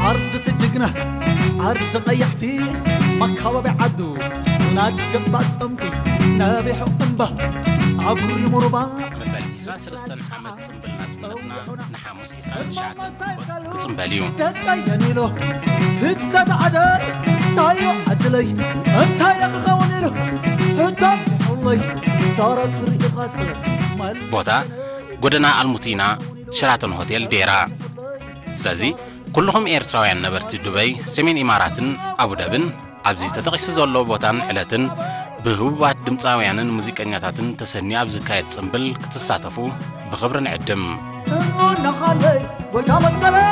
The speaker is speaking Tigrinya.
ዓርዲ ትጅግና ዓርዲ ቀያሕቲ መካበቢ ዓዱ ዝናድ ጀባ ጸምቲ ነቢሑ እምባ ኣጉሪሙ ሩባ መበል ዕስራን ሰለስተን ዓመት ጽምብል ናጽነትና ንሓሙስ ዕስራን ትሽዓተን ግንቦት ክጽምበል እዩ። ደቀየን ኢሎ ፍትከት ዓደይ ታዮ ዓድለይ እንታይ ክኸውን ኢሉ ሕቶ ቢሑለይ ዳራት ርኢኻስ መል ቦታ ጎደና ኣልሙቲና ሸራተን ሆቴል ዴራ። ስለዚ ኩልኹም ኤርትራውያን ነበርቲ ዱበይ፣ ሰሜን ኢማራትን ኣቡደብን ኣብዚ ተጠቒሱ ዘሎ ቦታን ዕለትን ብህቡባት ድምፃውያንን ሙዚቀኛታትን ተሰንዩ ኣብ ዝካየድ ጽምብል ክትሳተፉ ብኽብሪ ንዕድም። እናኻለይ ጎይታ መትከለይ